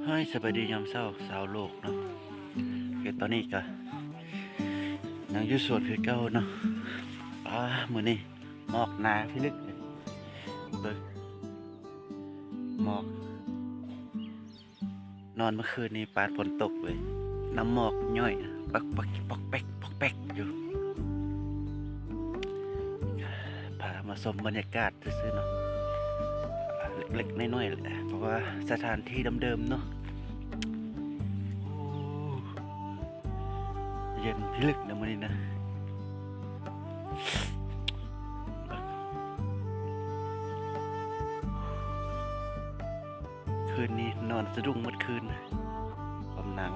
ຮາຍ ສະບາຍດີຍາມເຊົ້າຊາວໂລກເນາະ. ຄືຕອນນີ້ກະຍັງຢູ່ສວນຄືເກົ່າເນາະ. ອາ ມື້ນີ້ໝອກໜາພິລຶກເລີຍ ເບິ່ງໝອກ. ນອນເມື່ອຄືນນີ້ປານຝົນຕົກເລີຍ ນ້ຳໝອກຍ້ອຍ ປັກໆ ປອກແປັກ ປອກແປັກຢູ່. ພາມາຊົມບັນຍາກາດຊື່ໆເນາະ ເລັກໆນ້ອຍໆແຫຼະ ເພາະວ່າສະຖານທີ່ເດີມໆເນາະ. ໂອ້ ເຢັນພິລຶກນະມື້ນີ້ນະ. ຄືນນີ້ນອນສະດຸ້ງໝົດຄືນ ຄວາມໜາວ.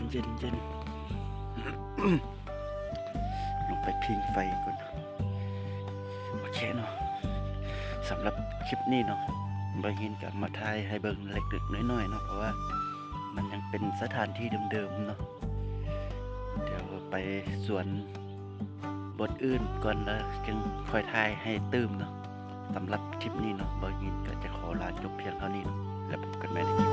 ເຢັນໆ ເຢັນໆ ລົງໄປພິງໄຟກ່ອນ. ໂອເຄເນາະ ສຳລັບຄລິບນີ້ເນາະ ບ່າວຫີນກະມາຖ່າຍໃຫ້ເບິ່ງເລັກໆນ້ອຍໆເນາະ ເພາະວ່າມັນຍັງເປັນສະຖານທີ່ເດີມໆເນາະ. ດຽວໄປສວນບ່ອນອື່ນກ່ອນ ແລ້ວຈຶ່ງຄ່ອຍຖ່າຍໃຫ້ຕື່ມເນາະ. ສຳລັບຄລິບນີ້ເນາະ ບ່າວຫີນກະຈະຂໍລາຈົບພຽງເທົ່ານີ້ເນາະ ແລ້ວພົບກັນໃໝ່ໃນຄລິ